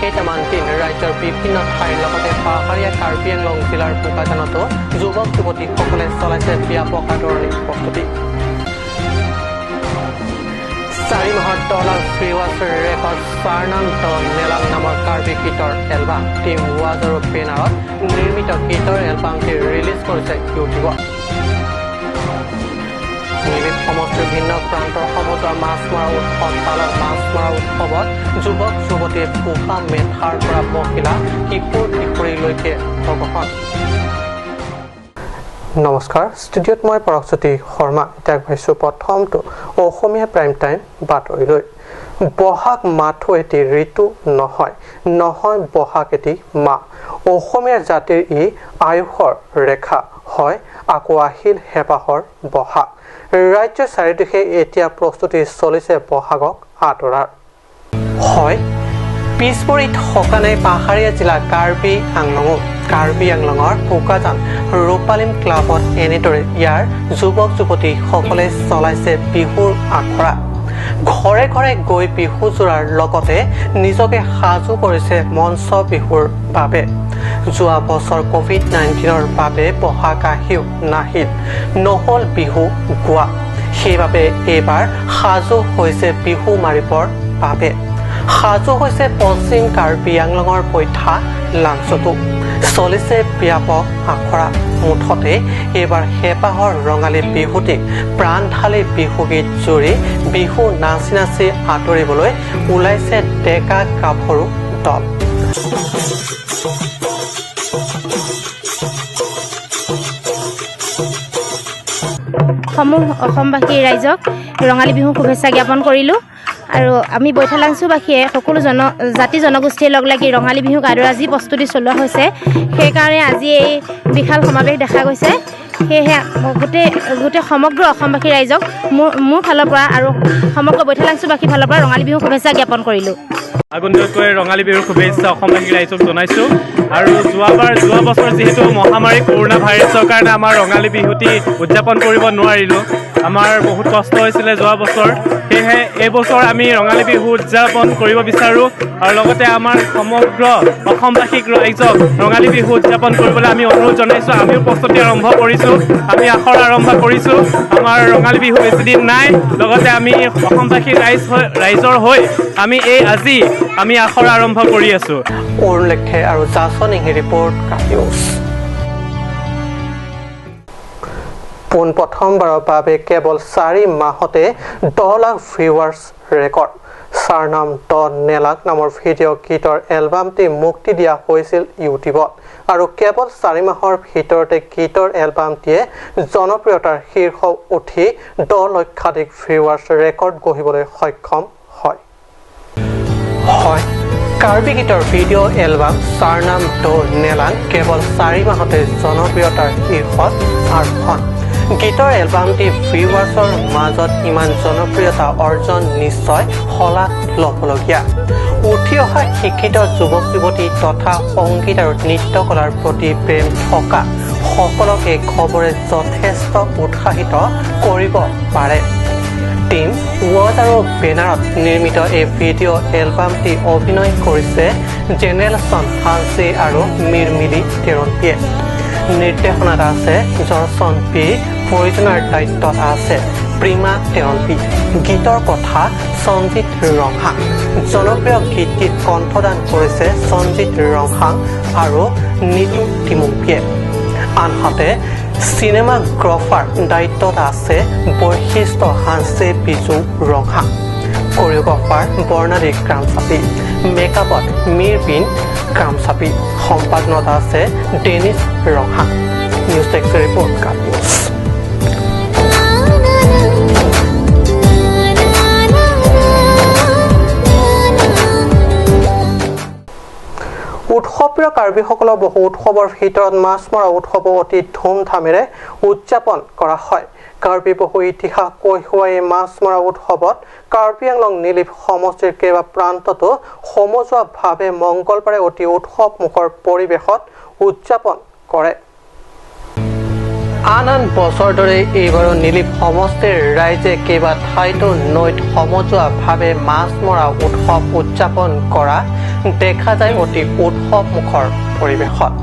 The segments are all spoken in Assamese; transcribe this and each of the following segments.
কেইটামান দিন ৰাজ্যৰ বিভিন্ন ঠাইৰ লগতে পাহাৰীয়া কাৰ্বি আংলং জিলাৰ বোকাজানতো যুৱক যুৱতীসকলে চলাইছে ব্যাপক আদৰণি প্ৰস্তুতি। 4 মাহত 10 লাখ ভিউৱাৰ্ছ ৰেকৰ্ড চাৰনাম দ নেলাং নামৰ কাৰ্বি গীতৰ এলবাম। টিম ৱাজ আৰু বেনাৰত নিৰ্মিত গীতৰ এলবামটি ৰিলিজ কৰিছে ইউটিউবত। নিলিপ সমষ্টিৰ ভিন্ন প্ৰান্তৰ সমজুৱা মাছ মৰা উৎসৱ পালন। মাছ মৰা উৎসৱত যুৱক যুৱতীয়ে পোহা মেথাৰ পৰা মহিলা কিশোৰ কিশোৰীলৈকে অংশগ্ৰহণ। নমস্কাৰ, ষ্টুডিঅ'ত মই পৰশজ্যোতি শৰ্মা। এতিয়া আগবাঢ়িছোঁ প্ৰথমটো অসমীয়া প্ৰাইম টাইম বাতৰিলৈ। বহাগ মাথো এটি ঋতু নহয়, নহয় বহাগ এটি মাহ। অসমীয়া জাতিৰ ই আয়ুসৰ ৰেখা হয়, আকৌ আহিল হেঁপাহৰ বহাগ। ৰাজ্যৰ চাৰিদিশে এতিয়া প্ৰস্তুতি চলিছে বহাগক আদৰাৰ। হয়, পিছ পৰি থকা নাই পাহাৰীয়া জিলা কাৰ্বি আংলঙো। কাৰ্বি আংলঙৰ বোকাজান ৰূপালীম ক্লাবত এনেদৰে ইয়াৰ যুৱক যুৱতীসকলে চলাইছে বিহুৰ আখৰা। ঘৰে ঘৰে গৈ বিহু জোৰাৰ লগতে নিজকে সাজু কৰিছে মঞ্চ বিহুৰ বাবে। যোৱা বছৰ কভিড-19ৰ বাবে বহাগ আহিও নাহিল, নহল বিহু গোৱা। সেইবাবে এইবাৰ সাজু হৈছে বিহু মাৰিবৰ বাবে। সাজু হৈছে পশ্চিম কাৰ্বি আংলঙৰ বৈঠা লাংচতো চলিছে ব্যাপক আখৰা। মুঠতে এইবাৰ হেঁপাহৰ ৰঙালী বিহুটিক প্ৰাণ ঢালি বিহুগীত জুৰি বিহু নাচি নাচি আঁতৰিবলৈ ওলাইছে ডেকা গাভৰু দল। সমূহ অসমবাসী ৰাইজক ৰঙালী বিহুৰ শুভেচ্ছা জ্ঞাপন কৰিলোঁ। আৰু আমি বৈঠালাংচুবাসীয়ে সকলো জাতি জনগোষ্ঠীয়ে লগ লাগি ৰঙালী বিহুক আদৰা যি প্ৰস্তুতি চলোৱা হৈছে, সেইকাৰণে আজি এই বিশাল সমাৱেশ দেখা গৈছে। সেয়েহে গোটেই গোটেই সমগ্ৰ অসমবাসী ৰাইজক মোৰ ফালৰ পৰা আৰু সমগ্ৰ বৈঠালাংচুবাসীৰ ফালৰ পৰা ৰঙালী বিহুৰ শুভেচ্ছা জ্ঞাপন কৰিলোঁ। আগন্তুকৈ ৰঙালী বিহুৰ শুভেচ্ছা অসমবাসী ৰাইজক জনাইছোঁ। আৰু যোৱা বছৰ যিহেতু মহামাৰী কৰোণা ভাইৰাছৰ কাৰণে আমাৰ ৰঙালী বিহুটি উদযাপন কৰিব নোৱাৰিলোঁ, আমাৰ বহুত কষ্ট হৈছিলে যোৱা বছৰ। সেয়েহে এইবছৰ আমি ৰঙালী বিহু উদযাপন কৰিব বিচাৰোঁ আৰু লগতে আমাৰ সমগ্ৰ অসমবাসীক ৰাইজক ৰঙালী বিহু উদযাপন কৰিবলৈ আমি অনুৰোধ জনাইছোঁ। আমিও প্ৰস্তুতি আৰম্ভ কৰিছোঁ, আমি আখৰ আৰম্ভ কৰিছোঁ। আমাৰ ৰঙালী বিহু বেছিদিন নাই, লগতে আমি অসমবাসী ৰাইজৰ হৈ আমি এই আজি আমি আখৰ আৰম্ভ কৰি আছোঁ। অৰুণ লেখে আৰু জাছন ৰিপৰ্ট, নিউজ। পোনপ্ৰথমবাৰৰ বাবে কেৱল 4 মাহতে 10 লাখ ভিউৱাৰ্ছ ৰেকৰ্ড। চাৰনাম দ নেলাক নামৰ ভিডিঅ' গীতৰ এলবামটি মুক্তি দিয়া হৈছিল ইউটিউবত আৰু কেৱল 4 মাহৰ ভিতৰতে গীতৰ এলবামটিয়ে জনপ্ৰিয়তাৰ শীৰ্ষ উঠি 10 লক্ষাধিক ভিউৱাৰ্ছ ৰেকৰ্ড গঢ়িবলৈ সক্ষম হয়। হয়, কাৰ্বি গীতৰ ভিডিঅ' এলবাম চাৰনাম দ নেলাং কেৱল 4 মাহতে জনপ্ৰিয়তাৰ শীৰ্ষত আৰোহণ। গীতৰ এলবামটি ভিউৱাৰ্ছৰ মাজত ইমান জনপ্ৰিয়তা অৰ্জন নিশ্চয় শলাগ ল'বলগীয়া। উঠি অহা শিক্ষিত যুৱক যুৱতী তথা সংগীত আৰু নৃত্যকলাৰ প্ৰতি প্ৰেম থকা সকলক এই খবৰে যথেষ্ট উৎসাহিত কৰিব পাৰে। টিম ৱাজ আৰু বেনাৰত নিৰ্মিত এই ভিডিঅ' এলবামটি অভিনয় কৰিছে জেনেৰেলছন হালছে আৰু মিৰমিলি তেৰণপিয়ে। নিৰ্দেশনাত আছে জনছন পি, পৰিযোজনাৰ দায়িত্বত আছে প্ৰিমা তেৰণপি। গীতৰ কথা সঞ্জিত ৰংহাং। জনপ্ৰিয় গীতটিত কণ্ঠদান কৰিছে সঞ্জিত ৰংহাং আৰু নিতু তিমুংপিয়ে। আনহাতে চিনেমাগ্ৰাফাৰ দায়িত্বত আছে বৈশিষ্ট্য হানছে বিজু ৰংহাং, কৰিঅ'গ্ৰাফাৰ বৰ্ণালী ক্ৰামচাপি, মেকআপত মিৰবিন ক্ৰামচাপি, সম্পাদনত আছে Denis Ronghang. News desk report, news. উৎসৱপ্ৰিয় কাৰ্বিসকলৰ বহু উৎসৱৰ ভিতৰত মাছ মৰা উৎসৱো অতি ধুমধামেৰে উদযাপন কৰা হয়। কাৰ্বি বহু ইতিহাস কঢ়িওৱা এই মাছ মৰা উৎসৱত কাৰ্বি আংলং নিলিপ সমষ্টিৰ কেইবা প্ৰান্ততো সমজুৱাভাৱে মংগলবাৰে অতি উৎসৱমুখৰ পৰিৱেশত উদযাপন কৰে। আন আন বছৰ দৰে এইবাৰো নীলিপ সমষ্টিৰ ৰাইজে কেইবা ঠাইতো নৈত সমজুৱাভাৱে মাছ মৰা উৎসৱ উদযাপন কৰা দেখা যায় অতি উৎসৱমুখৰ পৰিৱেশত।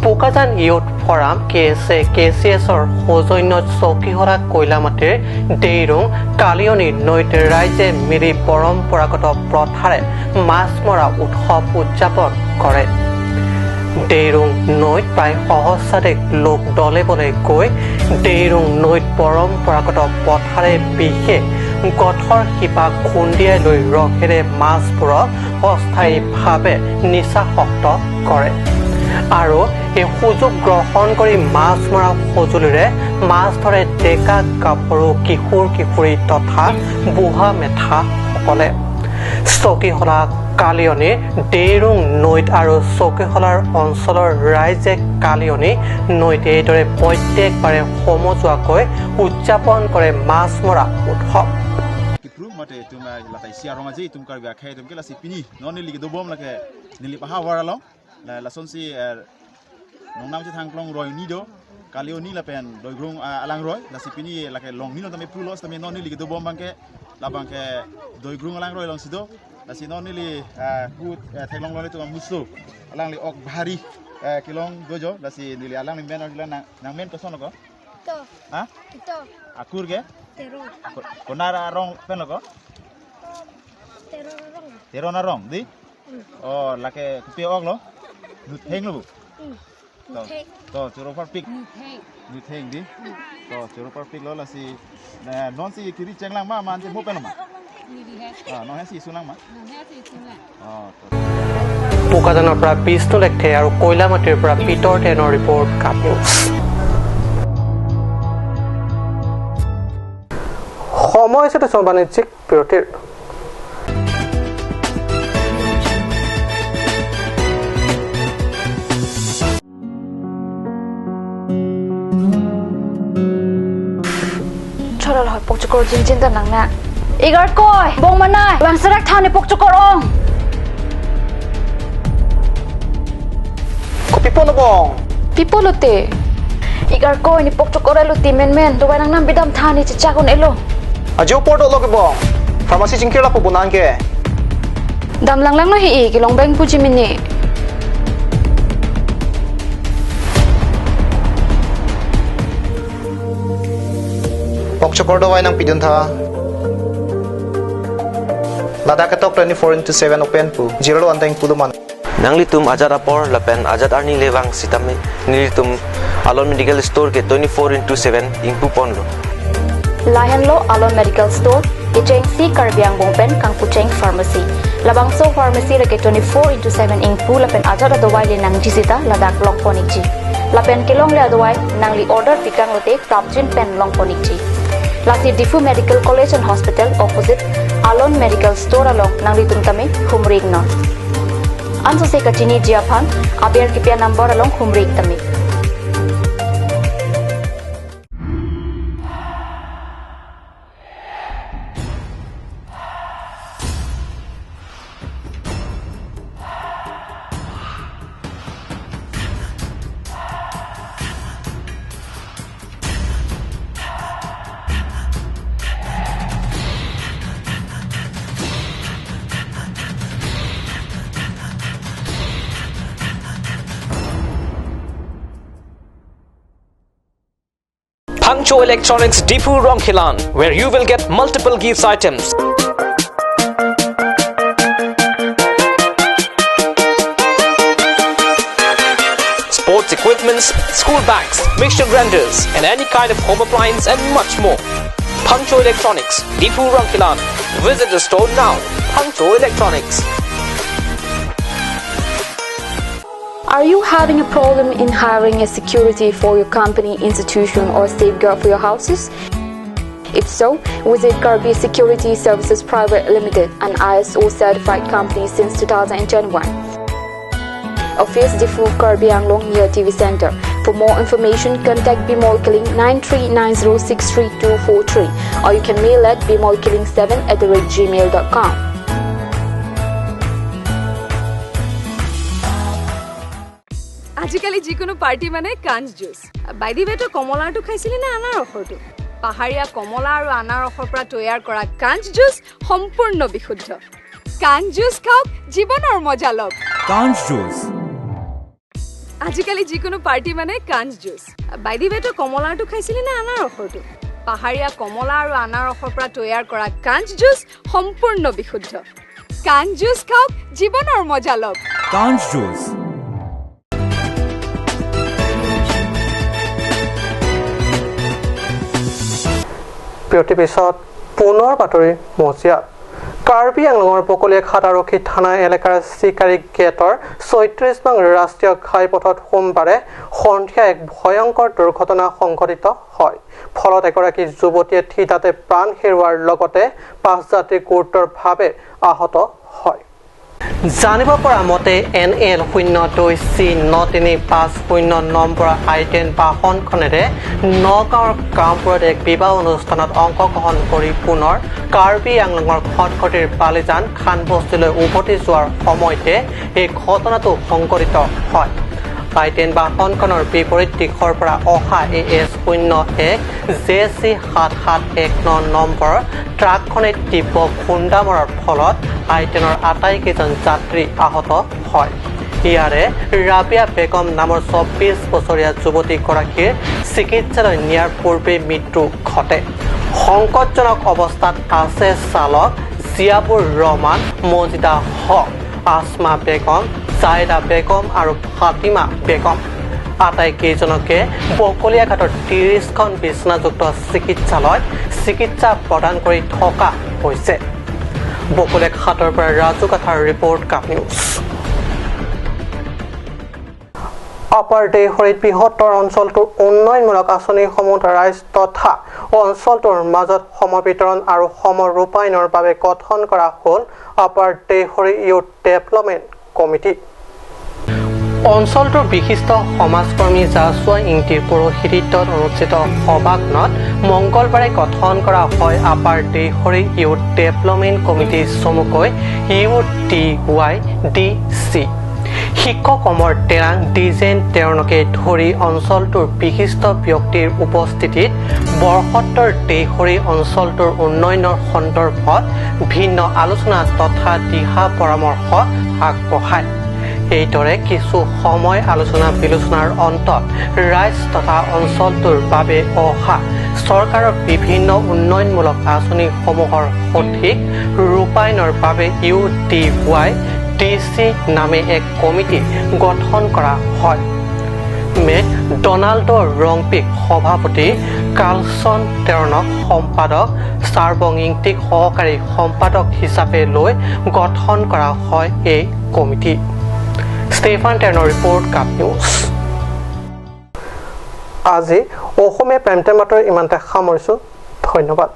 Bokajan youth forum K S A K C এছৰ সৌজন্যত চৌকিহৰা কয়লামাটিৰ ডেইৰুং কালিয়নী নৈত ৰাইজে মিলি পৰম্পৰাগত প্ৰথাৰে মাছ মৰা উৎসৱ উদযাপন কৰে। ডেইৰুং নৈত প্ৰায় সহস্ৰাধিক লোক দলে বলে গৈ ডেইৰুং নৈত পৰম্পৰাগত প্ৰথাৰে বিশেষ গঠৰ শিপা খুন্দিয়াই লৈ ৰসেৰে মাছবোৰক অস্থায়ীভাৱে নিচাসক্ত কৰে আৰু এই সুযোগ গ্ৰহণ কৰি মাছ মৰা সঁজুলিৰে মাছ ধৰে ডেকা গাভৰু, কিশোৰ কিশোৰী তথা বুঢ়া মেথাসকলে। চকীহলা কালিয়নী ডেইৰুং নৈত আৰু চকীহলাৰ অঞ্চলৰ ৰাইজে কালিয়নী নৈত এইদৰে প্ৰত্যেকবাৰে সমজুৱাকৈ উদযাপন কৰে মাছ মৰা উৎসৱ। Lasi non nili put thaklong lone tu musu alang li ok bhari kilong dojo lasi nili alang ni men alang nang men ko sono ko to ha to akur ge tero konara rong pen ko tero rong tero na rong di oh lake kupi ok lo nu theng lo bu to to choro par pik nu theng di to choro par pik lo lasi non si kiri chenglang ma man je mo pen lo ma বোকাজানৰ পৰা বিষ্ণু লেখে আৰু কয়লামাটিৰ পৰা পিটৰ টেনৰ ৰিপৰ্ট, কাপ নিউজ। সময় হৈছে বাণিজ্যিক বিৰতিৰ। Igar koi, bong manai, bang serak thane pok chokor ong. Ko pipo no bong. Pipo lote. Igar koi ni pok chokor elo ti men men, do nang nam bidam thane chichakon elo. Ajo porto log bong. Pharmacy jingkir la po bonan ke. Dam lang lang no hi ki long bank puji mini. Pok chokor do wai nang pidun tha. Ladakatok 24/7 open pu 0 anteng puluman Nangli tum Azad apor lapen Azad arni lewang sitame nilitum Alon Medical Store ke 24/7 ingpu ponlo Lahenlo Alon Medical Store ke cheng si karbiang bongpen kangpucheng Pharmacy Labangso Pharmacy rake 24/7 ingpu lapen Azad adowai le nangji sita ladak long ponikji lapen kelong le adowai nangli order pikang lote krapjin pen long ponikji Lasi Difu Medical College and Hospital opposite Alon Medical Store along Nangli Tumtame Humrig North. Anso se kachini Jiaphan aber kipya number along Humrig Tame. Pangcho Electronics Dipu Rongkhilan, where you will get multiple gifts items. Sports equipments, school bags, mixture grinders, and any kind of home appliance and much more. Pangcho Electronics, Dipu Rongkhilan. Visit the store now. Pangcho Electronics. Are you having a problem in hiring a security for your company, institution or safeguard for your houses? If so, visit Karbi Security Services Private Limited, an ISO certified company since 2021. Office Difu Karbi Anglong near TV Center. For more information, contact Bimol Killing 9390632243 or you can mail at bimolkilling7@gmail.com. আজিকালি যিকোনো পাৰ্টি মানে কাঞ্চ জুচ। বাই the ৱে, তই কমলাৰটো খাইছিলি নে আনাৰসৰটো? পাহাৰীয়া কমলা আৰু আনাৰসৰ পৰা তৈয়াৰ কৰা কাঞ্চ জুচ সম্পূৰ্ণ বিশুদ্ধ। কাঞ্চ জুচ খাওক, জীৱনৰ মজা লওক। কাঞ্চ জুচ। আজিকালি যিকোনো পাৰ্টি মানে কাঞ্চ জুচ। বাই the ৱে, তই কমলাৰটো খাইছিলি নে আনাৰসৰটো? পাহাৰীয়া কমলা আৰু আনাৰসৰ পৰা তৈয়াৰ কৰা কাঞ্চ জুচ সম্পূৰ্ণ বিশুদ্ধ। কাঞ্চ জুচ খাওক, জীৱনৰ মজা লওক। কাঞ্চ জুচ। বিৰতিৰ পিছত পুনৰ বাতৰি মজিয়াত। কাৰ্বি আংলঙৰ বকলীয়াঘাট আৰক্ষী থানা এলেকাৰ চিকাৰী গেটৰ 36 নং ৰাষ্ট্ৰীয় ঘাইপথত সোমবাৰে সন্ধিয়া এক ভয়ংকৰ দুৰ্ঘটনা সংঘটিত হয়। ফলত এগৰাকী যুৱতীয়ে থিতাতে প্ৰাণ হেৰুওৱাৰ লগতে 5 যাত্ৰী গুৰুতৰভাৱে আহত হয়। জানিব পৰা মতে NL 02C 9350 number i10 বাহনখনেৰে নগাঁৱৰ কামপুৰত এক বিবাহ অনুষ্ঠানত অংশগ্ৰহণ কৰি পুনৰ কাৰ্বি আংলঙৰ খটখটিৰ বালিজান খানবস্তিলৈ উভতি যোৱাৰ সময়তে এই ঘটনাটো সংঘটিত হয়। i10 বাহনখনৰ বিপৰীত দিশৰ পৰা অহা AS 01 JC 7719 number ট্ৰাকখনে তীব্ৰ খুন্দা মৰাৰ ফলত i10ৰ আটাইকেইজন যাত্ৰী আহত হয়। ইয়াৰে ৰাবিয়া বেগম নামৰ 24 বছৰীয়া যুৱতীগৰাকীৰ চিকিৎসালয় নিয়াৰ পূৰ্বে মৃত্যু ঘটে। সংকটজনক অৱস্থাত আছে চালক জিয়াবুৰ ৰহমান, মজিদা হক, আছমা বেগম, জায়দা বেগম আৰু ফাতিমা বেগম। আটাইকেইজনকে বকলীয়াঘাটৰ 30খন বিছনাযুক্ত চিকিৎসালয়ত চিকিৎসা প্ৰদান কৰি থকা হৈছে। বকলীয়াঘাটৰ পৰা Raju Kathar report, Cap News. Upper দেহৰীত বৃহত্তৰ অঞ্চলটোৰ উন্নয়নমূলক আঁচনিসমূহ ৰাইজ তথা অঞ্চলটোৰ মাজত সমবিতৰণ আৰু সমৰূপায়ণৰ বাবে গঠন কৰা হ'ল আপাৰ দেহৰী ইউথ ডেভেলপমেণ্ট কমিটি। অঞ্চলটোৰ বিশিষ্ট সমাজকৰ্মী জাচুৱা ইংটিৰ পৌৰোহিত্যত অনুষ্ঠিত সভাখনত মংগলবাৰে গঠন কৰা হয় আপাৰ দেহৰী ইউথ ডেভেলপমেণ্ট কমিটি চমুকৈ UDYDC। শিক্ষক অমৰ তেৰাং, ডিজেন তেৰণকে ধৰি অঞ্চলটোৰ বিশিষ্ট ব্যক্তিৰ উপস্থিতিত বৃহত্তৰ দেহৰী অঞ্চলটোৰ উন্নয়নৰ সন্দৰ্ভত ভিন্ন আলোচনা তথা দিহা পৰামৰ্শ আগবঢ়ায়। এইদৰে কিছু সময় আলোচনা বিলোচনাৰ অন্তত ৰাইজ তথা অঞ্চলটোৰ বাবে অহা চৰকাৰৰ বিভিন্ন উন্নয়নমূলক আঁচনিসমূহৰ সঠিক ৰূপায়ণৰ বাবে UDYDC নামে এক কমিটি গঠন কৰা হয়। মেক ডনাল্ড ৰংপিক সভাপতি, কালচন তেৰণক সম্পাদক, চাৰবং ইংটিক সহকাৰী সম্পাদক হিচাপে লৈ গঠন কৰা হয় এই কমিটি। ষ্টেফান টেনৰ ৰিপৰ্ট, কাপ নিউজ। আজি অসমীয়া প্ৰাইম টাইম বাতৰি ইমানতে সামৰিছোঁ। ধন্যবাদ।